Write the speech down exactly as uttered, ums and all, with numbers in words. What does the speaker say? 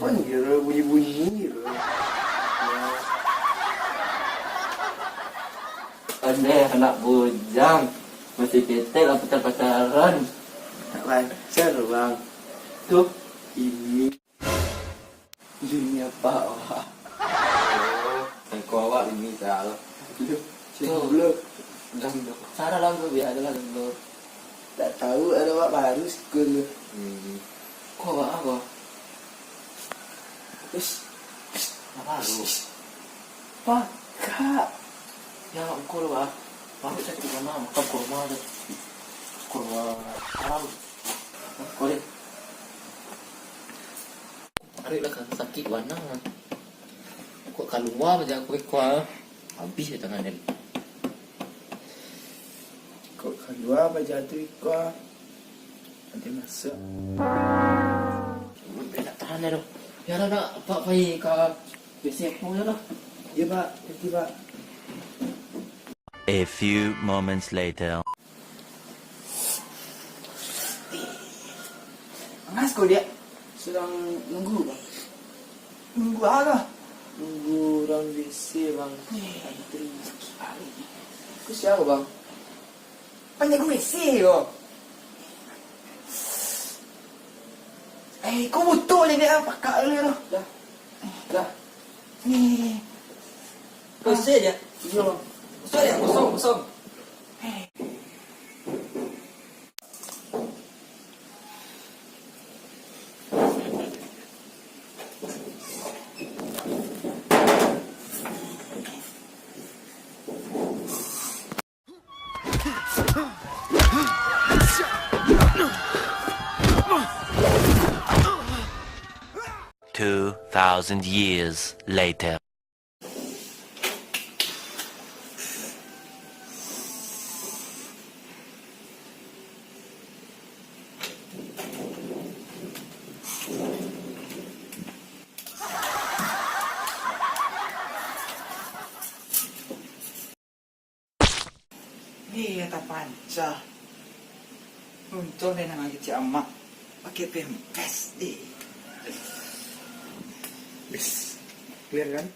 Anjir, bunyi-bunyi. Pandai anak bujang. Masih ketek lah pacar-pacaran. Tak lancar, Bang. Tuh, ini. Ini apa, Wak? Oh, sangko awak ini salah. Aduh, tuh. Dulu. Dah, dah. Salah lah, bro. Biar aja lah, bro. Tak tahu, ada awak baru sikul tu. Hmm. Kok awak apa? Terus? Apa lu? Pakak. Ya, engkau lu, ah. Baru sakit mana? Makan kurma tu. Kurma haram. Kau ni. Tarik lah ka-, sakik bana. Kok kalua baja aku iko, ah. Habis je tangan dia. Kok kalua baja tu iko, ah. Nanti masuk. Nak tahan dah tu. Ya lah, nak, Pak, pai ka W C aku je lah. Ya, Pak. Nanti, Pak. A few moments later. Panas kau, Diak? Sedang nunggu, Bang. Nunggu apa? Nunggu urang W C, Bang. Eh. Antri. Kau siapa, Bang? Panjago W C ko. Eh, kau butuh je dia pakak dulu tu. Dah. Dah. Ni. Kau isi je? Iyo. Kosong je? Kosong, kosong. Two thousand years later. Ni ya tapanca. Untung deh nan kecil amak pakai pempes deh. Yes. Clear kan?